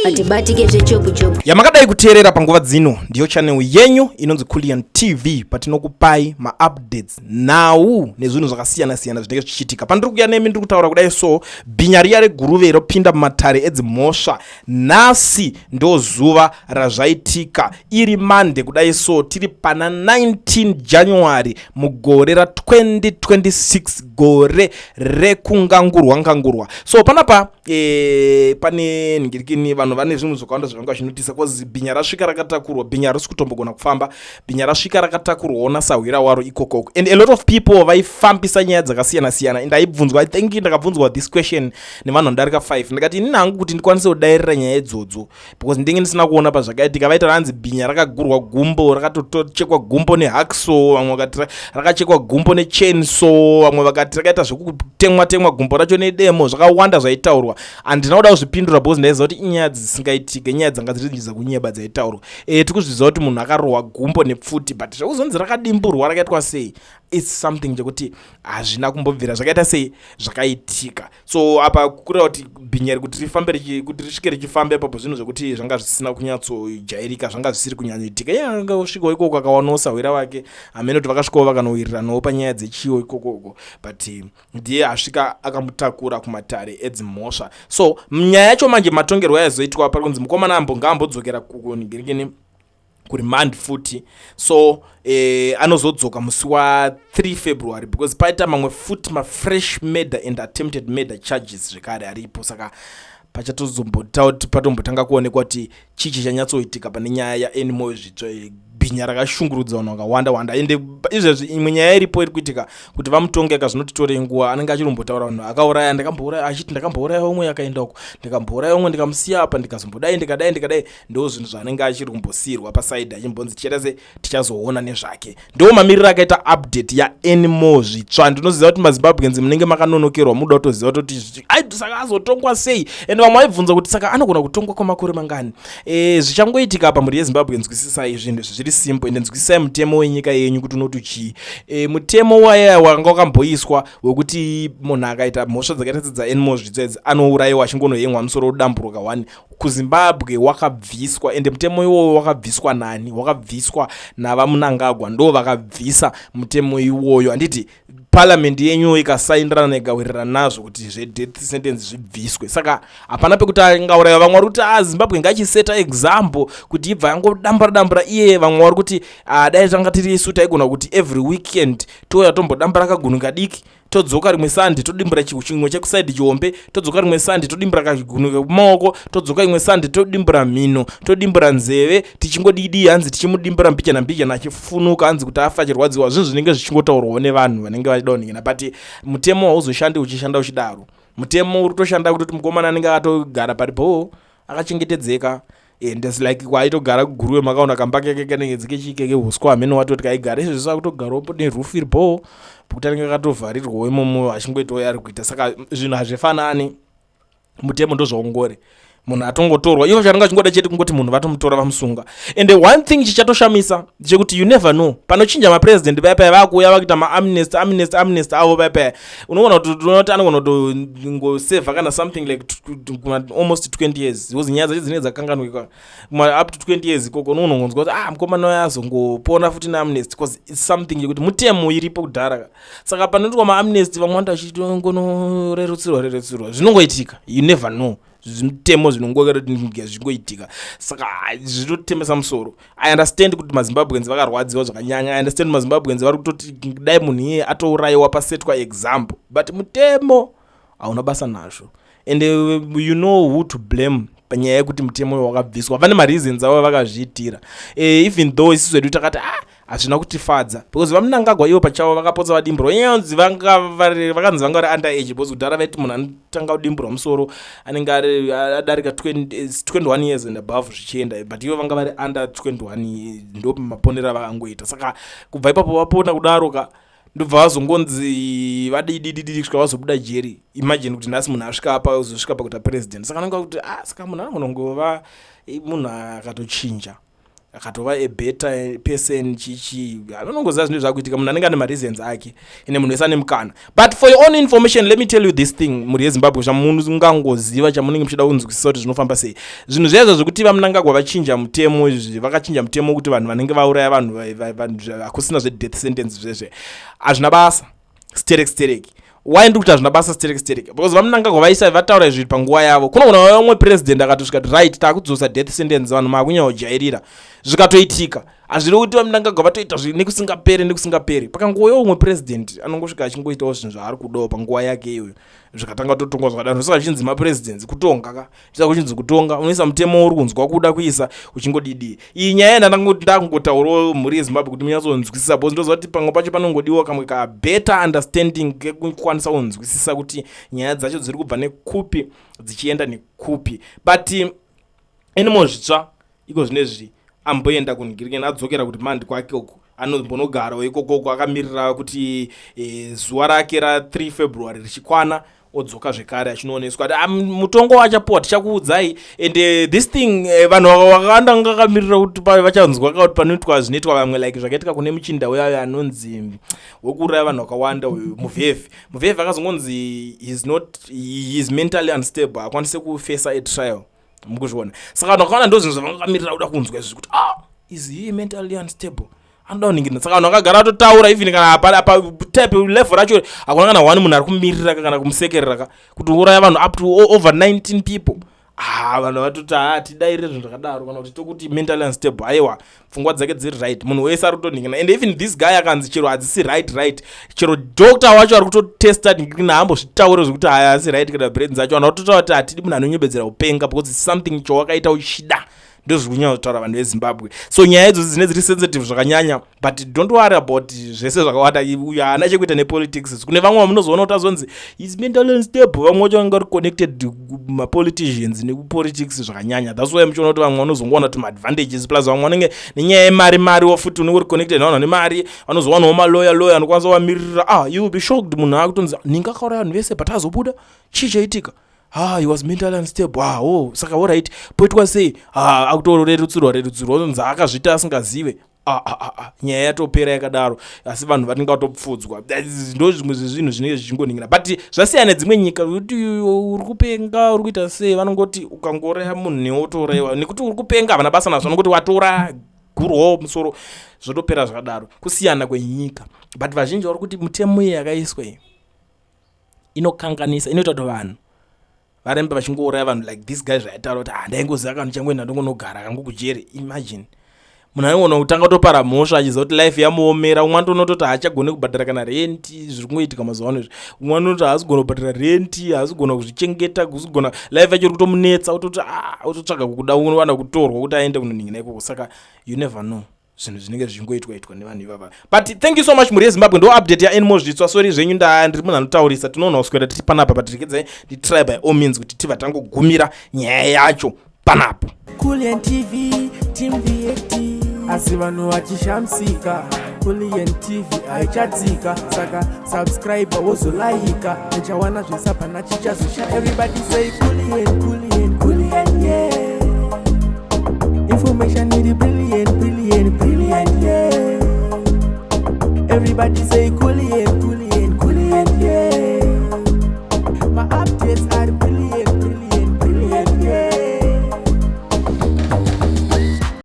Atibatike zvechopu-chopu. Yamakadai kuteerera panguva dzino ndiyo channel yenyu inonzi Kullian TV, patinokupai maupdates, nhau nezvinhu zvakasiyana-siyana zvinenge zvichiitika. Pandiri kuuya nemi ndiri kutaura kudai, so bhinya riya reGuruve ropinda mumatare edzimhosva nhasi. Ndo zuva razvaitika, iri Monday kudai so, tiri pana 19 January mugore ra2026, gore rekungangurwa ngangurwa. So panapa pane nhingirikini, vanhu vane zvinhu zvakawanda zvavanga vachinotisa, cause bhinya rasvika rakatakurwa. Bhinya harisi kutombogona kufamba. Bhinya rasvika rakatakurwawo nasahwira waro ikokoko, and a lot of people vaifambisa nyaya dzakasiyana-siyana. And aibvunzwa, I think ndakabvunzwa this question nevanhu vanodarika 5. Ndikati inini hangu kuti ndikwanise kudairira nyaya idzodzo, because ndinge ndisina kuona pazvakaitika. Vaita ranzi bhinya rakagurwa gumbo, rakatochekwa gumbo nehacksaw. Vamwe vakati rakachekwa gumbo nechainsaw, vamwe vakati rakaita zvekutemwa temwa gumbo racho nedemo. Zvakawanda zvaitaurwa, handina kuda kuzvipindura because ndaiziva kuti inyaya dzisingaitike, inyaya dzanga dziri dzekunyeba dzaitaurwa. Tikuzviziva kuti munhu akarohwa gumbo nepfuti, but zvekuzonzi rakadimburwa, rakaitwa sei, it's something chekuti hazvina kumbobvira zvakaita sei, zvakaitika. So apa kureva kuti bhinya ri kuti rifambe, kuti risvike richifambe ipapo, zvinhu zvekuti zvanga zvisina kunyatsojairika, zvanga zvisiri kunyanyoitika. Iye anga osvikawo ikoko, akawanawo sahwira wake hamene kuti vakasvikawo vakanowiriranawo panyaya dzechiwo ikokoko, but ndiye asvika akamutakura kumatare edzimhosva. So nyaya yacho manje, matongerwo aizoitwa, pari kunzi mukomana ngaambodzokera kuningirikini, kuremand futi. So anozodzoka musi wa3 February, because paita mamwe futi mafresh murder and attempted murder charges zvekare aripo. Saka pachatozombota patombotanga kuonekwa kuti chii chichanyatsoitika pane nyaya yaAnymore Zvitsva, bhinya rakashungurudza vanhu vakawanda wanda. Ende izvezvi imwe nyaya iripo iri kuitika kuti vamutonge kazvinotitorei nguva, anenge achirombotaura vanhu akauraya. Ndakambouraya, achiti ndakambouraya umwe akaenda uko, ndikambouraya umwe ndikamusiya apa, ndikazombodai, ndikadai, ndikadai. Ndo zvinhu zvaanenge achiri kumbosiyirwa paside, achimbonzi tichaita se tichazoona nezvake. Ndo mamiriro akaita update yaAnymore Zvitsva. Ndinoziva kuti maZimbabweans munenge makanonokerwa, muda kutoziva kutoti ai, saka azotongwa sei? And vamwe vaibvunza kuti saka anogona kutongwa kwamakore mangani? Zvichangoitika apa, mhuri yeZimbabwe, nzwisisai zvinhu izvi zviri simple, ende nzwisisai mutemo wenyika yenyu kuti unoti chii. Mutemo waya wanga wakamboiswa wekuti munhu akaita mhosva dzakaita sedzaAnymore Zvitsva idzi anourayiwa achingonohemwa musoro wodamburuka one kuZimbabwe wakabviswa. Ende mutemo iwoyo wakabviswa nani? Wakabviswa navaMnangagwa, ndo vakabvisa mutemo iwoyo, handiti? Parliament yenyu ikasaindirana, ikawirirana nazvo kuti zvedeath sentence zvibviswe. Saka hapana pekuti angauraiwa. Vamwe vari kuti a ah, Zimbabwe ngachiseta example kuti ibva yangodambura dambura iye. Vamwe vari kuti ah, dai tanga tiri isu taigona kuti every weekend touya tombodambura kagunhu kadiki, todzoka rimwe Sunday todimbura chimwe chekuside chihombe, todzoka rimwe Sunday todimbura kagunhu kekumaoko, todzoka imwe Sunday todimbura mhino, todimbura nzeve, tichingodidi, hanzi tichimudimbura mbichana mbichana achifunuka, hanzi kuti afa achirwadziwa. Zvinhu zvinenge zvichingotaurwawo nevanhu vanenge vachida kuningina, but mutemo hauzoshandi uchishanda uchidaro. Mutemo uri kutoshanda kutoti mukomana anenge akatogara paripo akachengetedzeka, and it's like kwaitogara kuGuruve, makaona kamba keke kanenge dzikechikeke uswa, hamene watoti kaigara. Izvezvi akutogarawo neroof iripo pekuti anenge akatovharirwawo imomo achingoitawo yaari kuita. Saka zvinhu hazvifanani, mutemo ndozvaungori. Munhu atongotorwa, ivo chanenge achingoda chete kungoti munhu vatomutora, vamusunga. And one thing chichatoshamisa chekuti you never know, panochinja mapresident paya paya, vakuuya vakuita maamnesty, amnesty, amnesty avo paya paya, unogona kuti anogona kutongosevha kana something like almost 20 years, because nyaya dzacho dzinenge dzakanganwika. Up to 20 years ikoko unongonzwa kuti ah, mukomana uyo azongopona futi neamnesty, because it's something yekuti mutemo iripo kudhara. Saka panoitwa maamnesty, vamwe vanhu vachitongonorerutsirwa rerutsirwa, zvinongoitika. You never know, zvimutemo zvinongoitika. Saka zvinotemesa musoro. I understand kuti maZimbabweans vakarwadziwa zvakanyanya. I understand maZimbabweans vari kutoti dai munhu iyeye atourayiwa, pasetwa example, but mutemo hauna basa nazvo. And you know who to blame panyaya yekuti mutemo uyo wakabviswa. Vane mareasons avo vakazviitira. Even though isusu vedu takati ah, hazvina kutifadza, because vaMnangagwa ivo pachavo vakapotsa vadimburwa. Inyanzi vakanzi vanga vari under age, because kudhara vaiti munhu anotanga kudimburwa musoro anenge ari adarika 21 years and above zvichienda, but ivo vanga vari under 21, ndo maponero avakangoita. Saka kubva ipapo vapona kudaro ka, ndobva vazongonzi vadidididi kusvika vazobuda jeri. Imagine kuti nhasi munhu asvika apa, uzosvika pakuita president. Saka anonga kuti ah, saka munhu anogona kungova munhu akatochinja. Akatova a better person chichi, anongoziva zvinhu zvakuitika. Munhu anenge ane mareasons ake, ende munhu wese ane mukana. But for your own information, let me tell you this thing, mhuri yeZimbabwe, zvamungangoziva, chamunenge muchida kunzwisisa kuti zvinofamba sei zvinhu zviya zvekuti VaMnangagwa vachinja mutemo izvi. Vakachinja mutemo kuti vanhu vanenge vauraya vanhu, hakusina zvedeath sentence. Zvezve hazvina basa sterek sterek. Why ndiri kuti hazvina basa sterek sterek? Because VaMnangagwa vaisa vataura izvi panguva yavo. Kunogona vamwe president akatosvika kuti, "Right, taakudzosa death sentence," vanhu maakunyanyojairira, zvikatoitika. Hazviri kuti VaMnangagwa vatoita nekusingaperi nekusingaperi. Pakangouya umwe president anongosvika achingoitawo zvinhu zvaari kudawo panguva yake iyoyo, zvikatanga totongwa zvakadaro. Saka zvichinzi mapresidents kutonga ka, saka kuchinzi kutonga, unoisa mutemo uri kunzwa kuda kuisa uchingodidi. Iyi nyaya ndandangotaurawo, mhuri yeZimbabwe, kuti munyatsonzwisisa, because ndoziva kuti pamwe pacho panongodiwa kamwe ka better understanding kekukwanisa kunzwisisa kuti nyaya dzacho dziri kubva nekupi dzichienda nekupi. But Anymore Zvitsva iko zvinezvi amboenda kunhingirikeni, adzokera kuti mandi kwake uko, anombonogarawo ikokoko akamirira kuti zuva rake ra3 February richikwana, odzoka zvekare achinooneswa kuti mutongo wachapuwa tichakuudzai. And this thing, vanhu vakawanda ngakamirira kuti vachanzwa kuti panoitwa zvinoitwa vamwe, like zvakaitika kune muchinda uyayo anonzi wekuuraya vanhu vakawanda uyu, Muvhevhi. Muvhevhi akazongonzi is not, he is mentally unstable, akwanise kufesa a trial. Mukuzviona? Saka vanhu vakawanda ndo zvinhu zvavangakamirira kuda kunzwa izvi, kuti, "Ah, is he mentally unstable?" Anoda kuningirina. Saka vanhu vakagara vatotaura, even kana pa type level racho hakuna kana one munhu ari kumirira kana kumusekerera ka kuti uraya vanhu up to over 19 people. Ah, vanhu vatoti, "Ha, tidairire zvinhu zvakadaro kana kuti tokuti mentally unstable." Aiwa, pfungwa dzake dziri right. Munhu wese ari kutoningina. And even this guy akanzi chero hadzisi right, chero doctor wacho ari kutotesta ningirina haambozvitaure zvekuti haya asi right kana brain dzacho. Vanhu vatotaura kuti hatidi munhu anonyebedzera kupenga, because its something chawakaita uchida. Ndozviri kunyanya kutaura vanhu veZimbabwe. So nyaya idzodzo dzine dziri sensitive zvakanyanya, but don't worry about zvese zvakawanda. Uyu haana chekuita nepolitics. Kune vamwe vamunozoona kuti azonzi is mentally unstable, vamwe vacho vange vari connected kumapoliticians nekupolitics zvakanyanya. That's why muchiona kuti vamwe vanozongowana tumaadvantages, plus vamwe vanenge nenyaya yemari mariwo futi, unenge uri connected nevanhu vane mari, vanozowanawo malawyer, lawyer anokwanisa kuvamirira. Ah, you will be shocked, munhu akutonzi ninga akauraya vanhu vese, but azobuda, chii chaitika? Ah, he was mentally unstable. Ah, oh, saka alright, poitwa sei? Ah, akutorerutsirwa rerutsirwa, onzi akazviita asingazive. Ah, ah, ah, ah. Nyaya yatopera yakadaro, asi vanhu vanenge vatopfudzwa. Ndo zvimwe zvezvinhu zvinenge zvichingoningira. But zvasiyana nedzimwe nyika kuti uri kupenga, uri kuita sei, vanongoti ukangouraya munhu newotourayiwa nekuti uri kupenga, havana basa nazvo. Vanongoti watora gurwawo musoro, zvotopera zvakadaro. Kusiyana kwenyika. But vazhinji vari kuti mutemo iyi yakaiswa iyi inokanganisa, inoita kuti vanhu varembe vachingouraya vanhu, like this guy zvaitaura kuti, "Ah, ndaingoziva kanhu changoenda ndongonogara kangu kujeri." Imagine munhu anogona kutanga kutopara mhosva achiziva kuti life yamuomera. Umwe antonototi haachagoni kubhadhara kana renti, zviri kungoitika mazuva ano izvi. Umwe anoti haasi kugona kubhadhara renti, haasi kugona kuzvichengeta, kugona life yacho iri kutomunetsa, utoti, ah, ototsvaga kuda wana kutorwa kuti aende kunoningina ikoko. Saka you never know zvinhu zvinenge zvichingoitwa itwa nevanhu ivava. But thank you so much, mhuri yeZimbabwe. Ndo update yaAnymore Zvitsva. Sorry zvenyu, nda ndiri munhu anotaurisa, tinoona kuswera tiri panapa, but rekedzai nditry by all means kuti tibva tangogumira nyaya yacho panapo. Kulian TV, Team VAT. Asi vanhu vachishamisika, Kulian TV haichatsika. Saka subscribe, wozolaika, uchawana zvisapana chichazosha. Everybody say Kulian, Kulian, Kulian, yeah. Information iri brilliant, brilliant, brilliant, yeah. Everybody say Kulian.